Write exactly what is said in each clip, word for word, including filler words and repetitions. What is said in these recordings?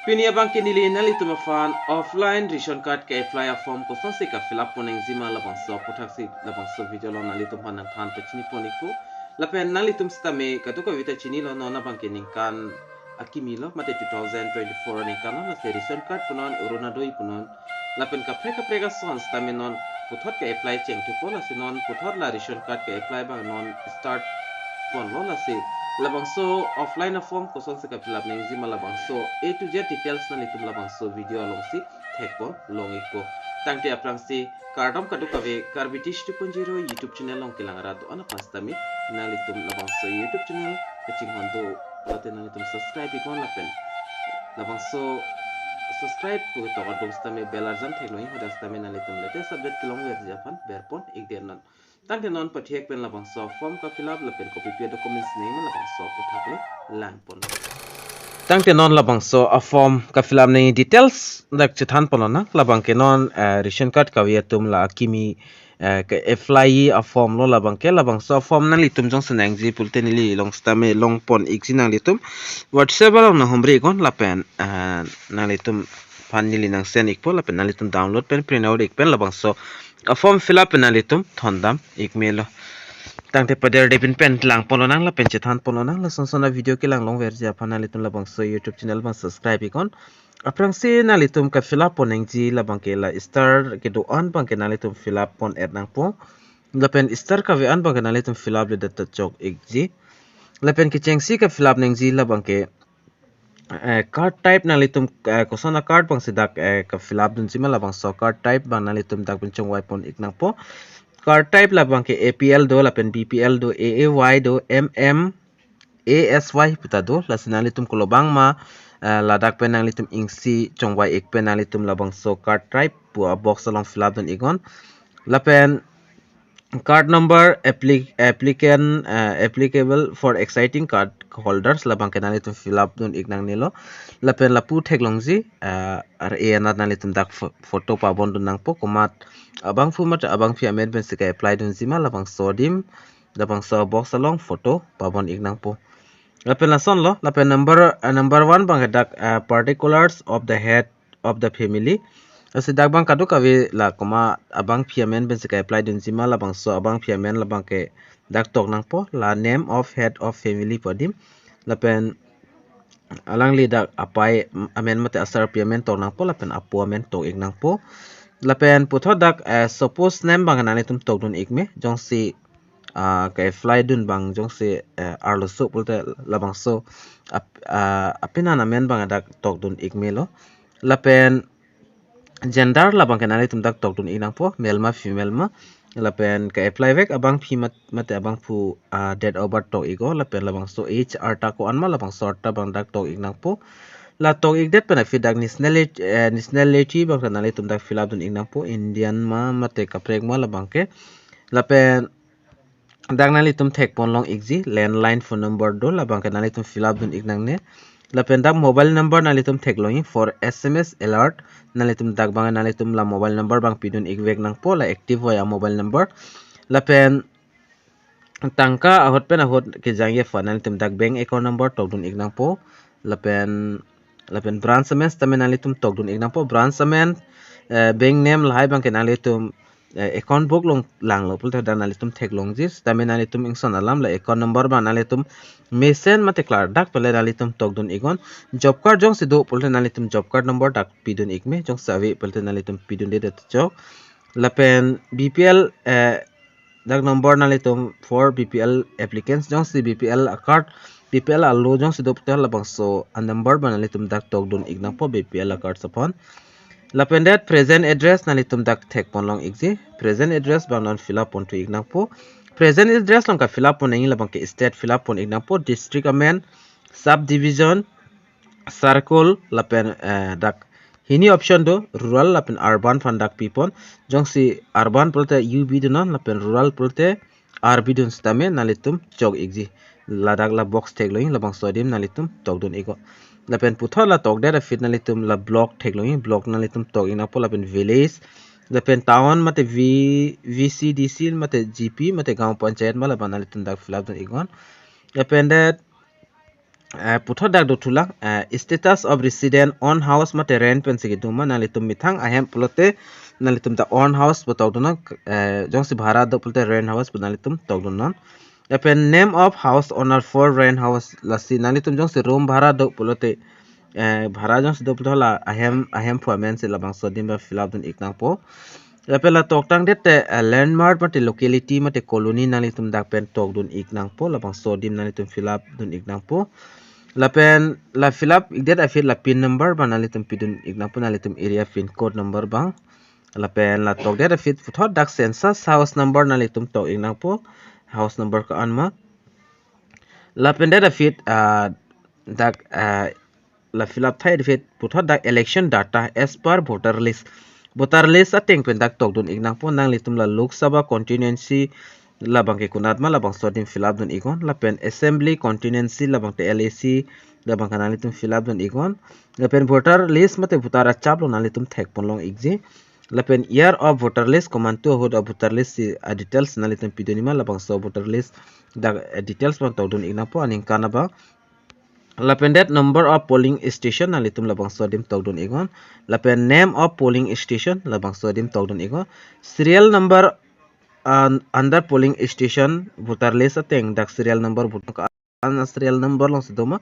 Pini abang ke neli nanglitum aphan offline ration card ke-apply a-form kosonsi ka-fill up pon nangji ma labangso aputhaksi labangso video along nanglitum aphan nangthan pachini pon ikpo. Lapen nanglitum sitame kadokave ta chinilo, non abang ke ningkan akimi lo, mate two thousand twenty-four aningkan lo, lasi ration card punon, Orunodoi punon, lapen kaprek kaprek ason sitame non puthot ke-apply chengthupo, lasi non puthot la ration card ke-apply abang non start ponlo, lasi labangso offline a-form kosonsi ka-fill up nangji ma labangso A to Z details nanglitum labangso video alongsi thekpon long ikpo. Tangte aphrangsi kardom kadokave, Karbi Tish two point zero YouTube channel along kelang arat do-an aphan sitame nanglitum labangso YouTube channel kachinghon do mate nanglitum subscribe iknon lapen labangso subscribe pu ketok adung sitame bell arjam theklong, hadak sitame nanglitum latest update kelongverji aphan berpon ikdet non. Tangte non pathek pen labangso form ka-fill up lapen kopi pi documents nangji ma labangso aputhak le langpon. Tangte non labangso a-form ka-fill up nangji details dak chethan ponlonang. Labang ke non, eh, ration card kave atum la akimi, eh, ke-apply a-form lo labang ke. Labangso a-form nanglitum jongsi nangji pulote neli along sitame longpon ikji, nanglitum WhatsApp along nanghumri iknon lapen, eh, nanglitum aphan neli nang-send ikpo lapen nanglitum download pen print out ik pen labangso a-form fill up pen nanglitum thondam ik melo. Tangte pader depin pen langponlonang lapen chethan ponlonang, lason son a-video kelang longverji aphan nanglitum labangso YouTube channel abang subscribe iknon. Aphrangsi nanglitum ka-fill up pon nangji labang ke la star kedo-an abang ke nanglitum fill up pon-et nangpo. Lapen star kave-an abang ke nanglitum fill up le data chok ikji. Lapen kechengsi ka-fill up nangji labang ke, eh, card type nanglitum, eh, koson a-card abangsi dak, eh, ka-fill up dunji ma labangso card type abang nanglitum dak pen chongvai pon ik nangpo. Card type labang ke A P L do, lapen B P L do, A A Y do, M M, A S Y puta do, lasi nanglitum kolobang ma, eh, ladak pen nanglitum ingsi chongvai ik pen nanglitum labangso card type pu a-box along fill up dun iknon. Lapen card number applic-, applicant, eh, applicable for existing card holders labang ke nanglitum fill up dun ik nangnelo. Lapen lapu theklongji, eh, ar-e anat nanglitum dak fo-, photo pabon dun nangpo, komat abangphu mate abangpi amen pensi ka-apply dunji ma labangso adim labangso box along photo pabon ik nangpo. Lapen lason lo, lapen number, eh, number one abang ke dak, eh, particulars of the head of the family. Lasi dak abang kadokave la komat abangpi amen pensi ka-apply dunji ma labangso abangpi amen labang ke dak tok nangpo, la name of head of family pu adim. Lapen alangli dak apei amen mate asarpi amen tok nangpo lapen apo amen tok ik nangpo. Lapen puthot dak, eh, suppose name abang nanglitum tok dun ik me, jongsi, ah, ka-apply dun abang jongsi, eh, arloso pulote labangso ap-, ah, apenan amen abang dak tok dun ik melo. Lapen gender labang ke nanglitum dak tok dun ik nangpo, male ma female ma. Lapen ka-apply vek abangpi mat-, mate abangphu, ah, date of birth tok iknon, lapen labangso age arta ko-an ma labangso arta abang dak tok ik nangpo. La tok ikdet pen aphi dak nationality, eh, nationality abang ke nanglitum dak fill up dun ik nangpo, Indian ma mate kaprek ma labang ke. Lapen dak nanglitum thekpon long ikji, landline phone number do, labang ke nanglitum fill up dun ik nangne. Lapen dak mobile number nanglitum theklongji for S M S alert, nanglitum dak abang nanglitum la mobile number abang pidun ik vek nangpo, la active oi a-mobile number. Lapen tangka ahut pen ahut kejangji aphan nanglitum dak bank account number tok dun ik nangpo. Lapen, lapen branch amen sitame nanglitum tok dun ik nangpo. Branch amen, eh, bank name lahai abang ke nanglitum, eh, account book along langlo pulote dak nanglitum theklongji, sitame nanglitum ingson alam la account number abang nanglitum mesen mate klardak pen le nanglitum tok dun iknon. Job card jongsi do pulote nanglitum job card number dak pidun ik me, jongsi ave pulote nanglitum pidundedet chok. Lapen B P L, eh, dak number nanglitum for B P L applicants, jongsi B P L a-card, B P L alo jongsi do pulote labangso a-number abang nanglitum dak tok dun ik nangpo B P L a-card aphan. Lapen det present address nanglitum dak thekpon long ikji. Present address abang non fill up ponthu ik nangpo. Present address along ka-fill up pon nangji labang ke state fill up pon ik nangpo. District amen, subdivision, circle, lapen, eh, dak hini option do, rural lapen urban aphan dak pipon. Jongsi urban pulote U B dunnon, lapen rural pulote R B dun sitame nanglitum chok ikji. Ladak la box theklongji, labangso adim nanglitum tok dun iknon. Lapen puthot la tokdet aphi nanglitum la block theklongji, block nanglitum tok ik nangpo, lapen village, lapen town mate V-, V C D C mate G P mate gaon panchayat ma labang nanglitum dak fill up dun iknon. Lapen det Eh, puthot dak dothulang, eh, status of resident, own house mate rent pensi kedo ma, nanglitum methang ahem pulote nanglitum dak own house pu tokdun non, eh, jongsi bhara do pulote rent house pu nanglitum tokdun non. Lapen name of house owner for rent house, lasi nanglitum jongsi room bhara do pulote, eh, bhara jongsi do pulote la ahem, ahemphu amen si labangso adim ba fill up dun ik nangpo. Lapen la toktangdet te, eh, landmark mate locality mate colony nanglitum dak pen tokdun ik nangpo, labangso adim nanglitum fill up dun ik nangpo. Lapen la fill up ikdet aphi la pin number bang nanglitum pidun ik nangpo, nanglitum area pin code number bang. Lapen la tokdet aphi puthot dak census house number nanglitum tok ik nangpo, house number ko-an ma. Lapen det aphi, ah, dak, ah, la fill up thai aphi puthot dak election data as per voter list. Voter list ateng pen dak tokdun ik nangpo, nanglitum la Lok Sabha constituency labang ke konat ma, labangso adim fill up dun iknon. Lapen assembly constituency labang te L A C labang ke nanglitum fill up dun iknon. Lapen voter list mate voter achap along nanglitum thekpon long ikji. Lapen year of voter list, komantu ahut a voter list si a details nanglitum pidun ik ma, labangso voter list dak, eh, details bang tokdun ik nangpo, aningkan abang. Lapen det number of polling station nanglitum labangso adim tokdun iknon. Lapen name of polling station labangso adim tokdun iknon. Serial number, uh, under polling station, voter list ateng dak serial number, voter an serial number alongsi do ma,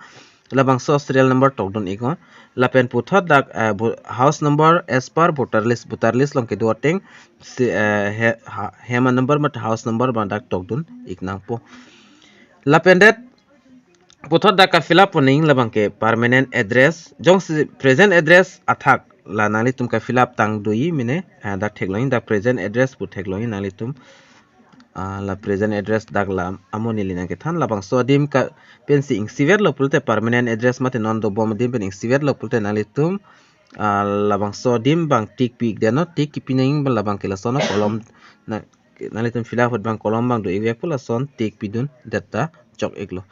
labangso serial number tokdun iknon. Lapen puthot dak, eh, vo-, house number as per voter list, voter list along kedo ateng si, eh, he-, ha-, hem a number mate house number bang dak tokdun ik nangpo. Lapen det puthot dak ka fill up pon ik labang ke permanent address, jongsi present address athak la nanglitum ka fill up tang do ik mene, ah, dak theklong ik, dak present address pu theklong ik nanglitum, ah, la present address dak la amo neli nangkethan, labangso adim ka pensi ingsivetlo pulote, permanent address mate non dobom adim pen ingsivetlo pulote nanglitum, ah, labangso adim bang tick pi ik det non, tick kipi nang ik bang labang ke lason a column na, nanglitum fill up ahut bang column bang do ik vek pu lason tick pidun det ta chok iklo.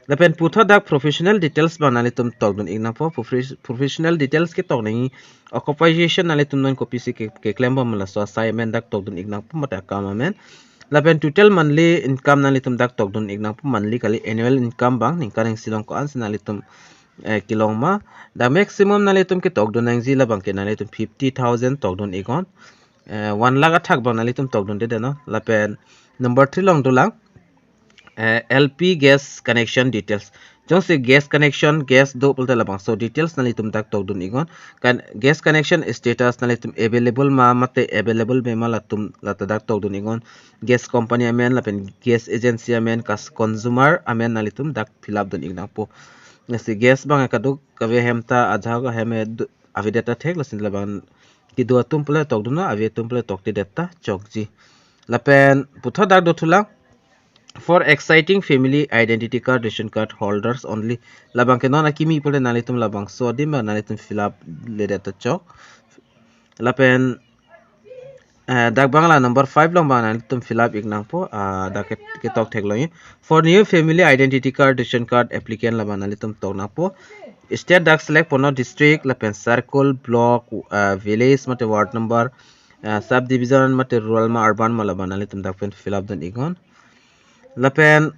Lapen puthot dak professional details bang nanglitum tokdun ik nangpo, profes-, professional details ketok nangji, occupation nanglitum non kopisi ke, keklem bom, laso asai amen dak tokdun ik nangpo mate akam amen. Lapen total monthly income nanglitum dak tokdun ik nangpo, monthly kali, annual income bang, ningkan ingsi along ko-an si nanglitum, eh, kelong ma. Dak maximum nanglitum ketokdun nangji labang ke nanglitum fifty thousand tokdun iknon. Eh, one lakh athak bang nanglitum tokdunde det non. Lapen number three along dolang, eh, L P gas connection details. Jongsi gas connection, gas do pulote labangso details nanglitum dak tokdun iknon. Kan gas connection status nanglitum available ma mate available me ma, latum lata dak tokdun iknon. Gas company amen lapen gas agency amen, kas consumer amen nanglitum dak fill up dun ik nangpo. Lasi gas bang kaduk kave hem ta ajahak ahem e du-, avedet ta thek, lasi labang kedo atum pule tokdun non, ave atum pule toktedet ta chokji. Lapen puthot dak dothulang, for existing family identity card, ration card holders only. Labang ke non akimi pule nanglitum labangso adim bang nanglitum fill up ledet ta chok. Lapen, eh, dak bang la number five along bang nanglitum fill up ik nangpo, ah, dak ke, ketok theklong ik. For new family identity card, ration card applicant labang nanglitum tok nangpo. State dak select pon non, district lapen circle, block, ah, village mate ward number, ah, subdivision mate rural ma urban ma labang nanglitum dak pen fill up dun iknon. Lapen,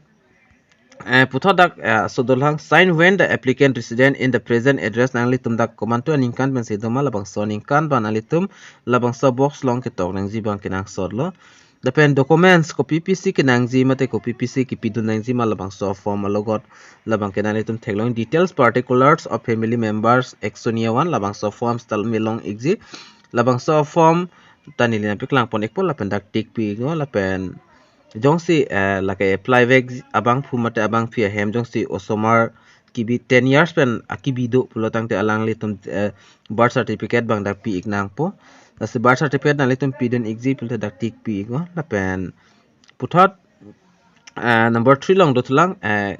eh, puthot dak, eh, so dolang, sign when the applicant resident in the present address, nanglitum dak komantu aningkan pensi do ma, labangso aningkan bang nanglitum labangso box along ketok nangji bang kenangsotlo. Lapen documents kopi pisi kenangji mate kopi pisi kepidun nangji ma, labangso form alogot labang ke nanglitum theklong ik. Details particulars of family members, actionia one, labangso form stal melong ikji. Labangso form ta neli nangpeklang pon ikpo, lapen dak tick pi iknon, lapen jongsi, eh, lake apply vek abangphu mate abangpi ahem jongsi osomar kebi ten years pen akebi do pulo tangte alanglitum, eh, birth certificate bang dak pi ik nangpo. Lasi birth certificate nanglitum pidun ikji pulote dak tick pi iknon, lapen puthot, eh, number three along dothulang, eh,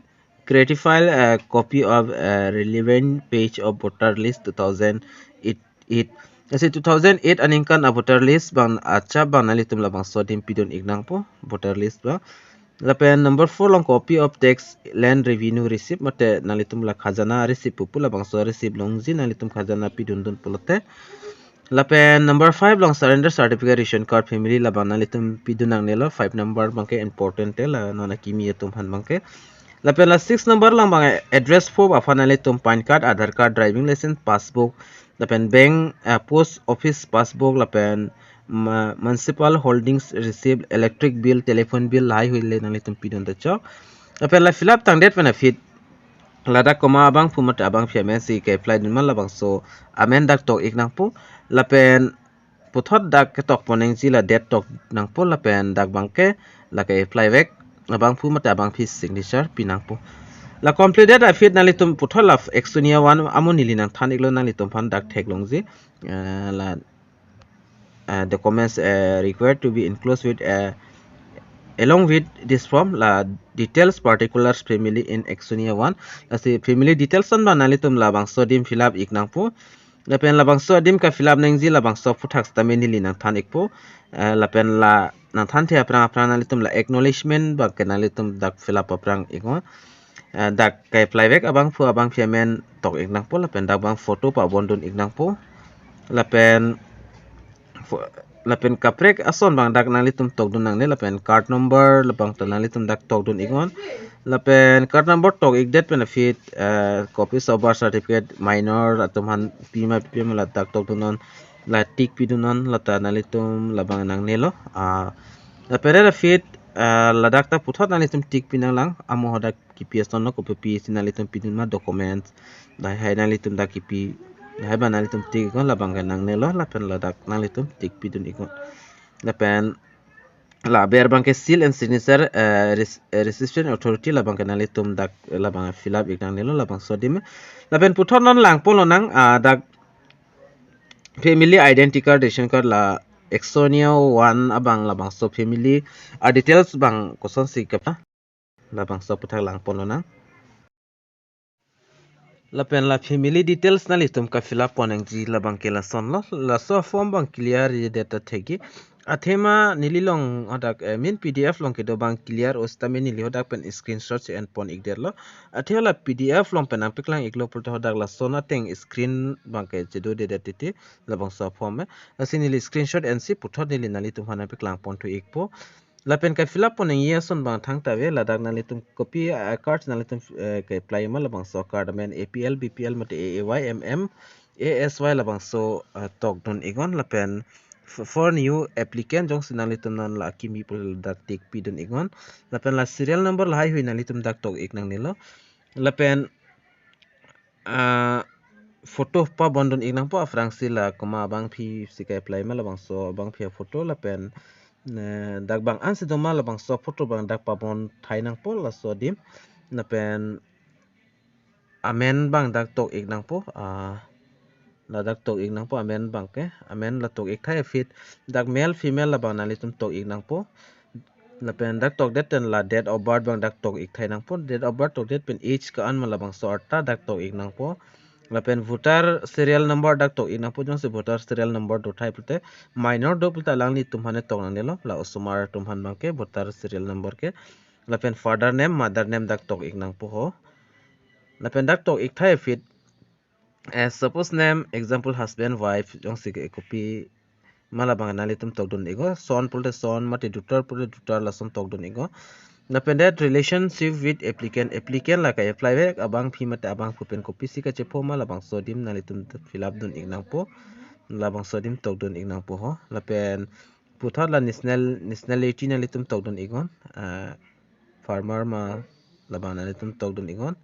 certified, eh, copy of, eh, relevant page of voter list two thousand eight, eight. Lasi two thousand eight aningkan a voter list bang achap bang nanglitum labangso adim pidun ik nangpo, voter list bang. Lapen number four along copy of tax land revenue receipt mate nanglitum la khajana receipt pupu, labangso receipt longji nanglitum khajana pidun dun pulote. Lapen number five along surrender certificate, ration card, family labang nanglitum pidun nangnelo, five number bang ke important te, la non akimi atum aphan bang ke. Lapen la six number lang abang address proof aphan nanglitum PAN card, Aadhaar card, driving license, passbook, lapen bank, eh, post office passbook, lapen ma- municipal holdings receipt, electric bill, telephone bill, lahai hui le nanglitum pidun ta chok. Lapen la fill up tangdet pen aphi ladak komat abangphu mate abangpi amen si ke-apply dun ma labangso amen dak tok ik nangpo. Lapen puthot dak ketok pon nangji la date tok nangpo, lapen dak abangke la ke-apply vek abangphu mate abangpi signature pi nangpo. La completed aphi nanglitum puthot la Actionnaire one amo neli nangthan iklo, nanglitum aphan dak theklongji, eh, la, eh, documents, eh, required to be enclosed with, eh, along with this form, la details particulars family in Actionnaire one. Lasi family details an abang nanglitum labangso adim fill up ik nangpo. Lapen labangso adim ka-fill up nangji labangso aphuthak sitame neli nangthan ikpo. Eh, lapen la nangthanthe aphrang aphrang nanglitum la acknowledgement abangke nanglitum dak fill up aphrang iknon. Eh, dak ke-apply vek abangphu abangpi amen tok ik nangpo, lapen dak abang photo pabon dun ik nangpo. Lapen fo- lapen kaprek ason abang dak nanglitum tok dun nangne, lapen card number labang ta nanglitum dak tok dun iknon. Lapen card number tok ikdet pen aphi, eh, copies of birth certificate, minor atum aphan pi ma pi ma la dak tok dun non, la tick pi dun non, la ta nanglitum labang nangnelo. Ah, lapen red aphi, eh, ladak ta puthot nanglitum tick pi nanglang, amo hadak kipi ason lo, kopi pi si nanglitum pidun ma documents, lahai nanglitum dak kipi, lahai abang nanglitum tick iknon, labang ke nangnelo, lapen ladak nanglitum tick pidun iknon. Lapen la aber abangke seal and signature, eh, res- eh, reception authority, labangke nanglitum dak labang fill up ik nangnelo labangso adim. Lapen puthot non langpon lonang, ah, dak family identity card, ration card, la Actionnaire one abang labangso family, ah, details abang kosonsi kapa, labangso aphuthak langpon lonang. Lapen la family details nanglitum ka-fill up pon nangji labangke lasonlo. Laso form abang clear ri det ta thekji. Athema neli along hadak, eh, main P D F along kedo abang clear o sitame neli hadak pen screenshot si en pon ikdetlo. Athe la P D F along pen nangpeklang iklo pulote hadak lason ateng screen abangke chedodedet titi labangso form eh. Lasi neli screenshot ensi puthot neli nanglitum aphan nangpeklang ponthu ikpo. Lapen ka-fill up pon nangji ason abang thangta ave, ladak nanglitum kopi, eh, card nanglitum, eh, ke-apply ma labangso card amen A P L, B P L mate A A Y, M M, A S Y labangso, eh, tokdun iknon. Lapen f- for new applicant jongsi nanglitum non la kimi pu ladak tick pidun iknon. Lapen la serial number lahai hui nanglitum dak tok ik nangnelo. Lapen, ah, photo pabon dun ik nangpo, aphrangsi la komat abangpi si ke-apply ma labangso abangpi aphoto, lapen, eh, dak abang ansi do ma labangso aphoto abang dak pabon thai nangpo laso adim. Lapen amen abang dak tok ik nangpo, ah, ladak tok ik nangpo amen abangke, amen la tok ik thai aphi dak male female labang nanglitum tok ik nangpo. Lapen dak tokdet pen la date of birth abang dak tok ik thai nangpo. Date of birth tokdet pen age ko-an ma labangso arta dak tok ik nangpo. Lapen voter serial number dak tok ik nangpo, jongsi voter serial number do thai pulote, minor do pulote alanglitum aphan tok nangnelo, la osomar atum aphan abangke voter serial number ke. Lapen father name, mother name dak tok ik nangpo ho. Lapen dak tok ik thai aphi, eh, suppose name, example husband, wife, jongsi ke kopi ma labang nanglitum tokdun iknon, son pulote son, mate daughter pulote daughter, lason tokdun iknon. Lapen det relationship with applicant, applicant la ke-apply vek abangpi mate abangphu pen kopisi kachepho ma labangso adim nanglitum fill up dun ik nangpo, labangso adim tokdun ik nangpo ho. Lapen puthot la national, nationality nanglitum tokdun iknon, ah, farmer ma labang nanglitum tokdun iknon.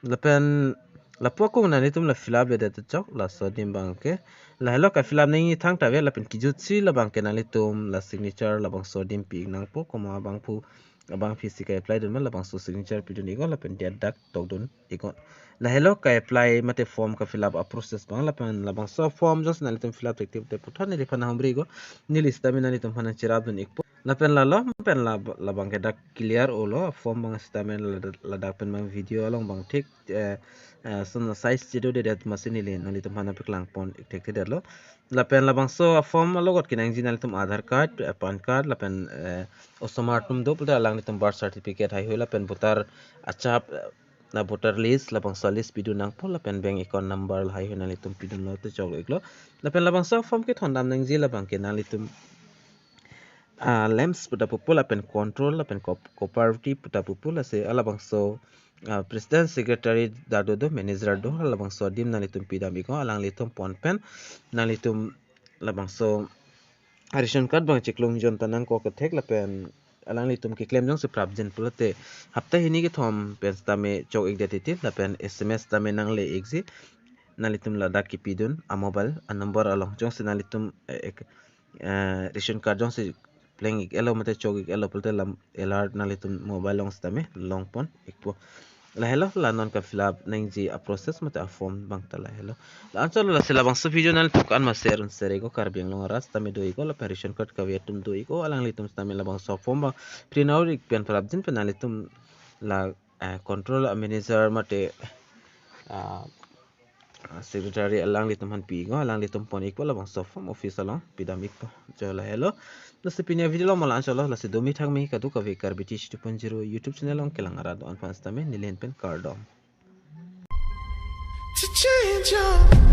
Lapen lapu akung nanglitum la fill up ledet chok, laso adim abangke. Lahelo ka-fill up nangji thangta ave, lapen kijutsi labangke nanglitum la signature labangso adim pi ik nangpo, komat abangphu abangpi si ke-apply dun ma labangso signature pidun iknon, lapen date dak tokdun iknon. Lahelo ka-apply mate form ka-fill up a-process abang, lapen labangso form jongsi nanglitum fill up thekthe pulote puthot neliphan humri iknon, neli sitame nanglitum aphan nangcherapdun ikpo. Lapen lalo pen la, labangke dak clear olo, form abang sitame lad- ladak pen abang video along abang thik, eh, eh, son size chedodedet masi neli nanglitum aphan nangpeklang pon ik thekthedetlo. Lapen labangso form alogot kenangji nanglitum Aadhaar card, eh, PAN card, lapen, eh, osomar atum do pulote alanglitum birth certificate haihui, lapen voter achap, eh, na voter list, labangso list pidun nangpo, lapen bank account number lahai hui nanglitum pidunlo te choklo iklo. Lapen labangso form kethondam nangji labangke nanglitum, ah, LAMPS puta pupo, lapen control, lapen co- cooperative puta pupo, lasi alabangso ah, president, secretary dak do, manager do, labangso adim nanglitum pidam iknon, alanglitum pon pen nanglitum labangso ration card abang chiklumjon ta nangkok kethek lapen alanglitum keklem jongsi prapjin pulote hapta hini kethom pen sitame chok-ik det titi lapen S M S sitame nangle-ikji, nanglitum ladak kipidun a mobile a number along jongsi nanglitum, eh, ek-, eh, ration card jongsi pleng-ik-etlo mate chok-ik-etlo pulote la alert nanglitum mobile along sitame longpon ikpo. Lahelo, la non ka fill up nangji a process mate a form abang ta lahelo. La-anchot lasi labangso video nanglitum ko-an ma share un share iknon, Karbi Anglong arat sitame do iknon lapen ration card kave atum do iknon, alanglitum sitame labangso form abang print out-ik pen prapjin pen nanglitum la, eh, control a manager mate, ah, secretary alanglitum aphan pi iknon, alanglitum pon ikpo labangso form office along pidam ikpo. Jo lahelo. Lasi pini a video lo mo la-anchot lo, lasi domi thakmi kadokave Karbi Teach two point zero YouTube channel along kelang arat do-an aphan sitame neli ahin pen kardom. To change your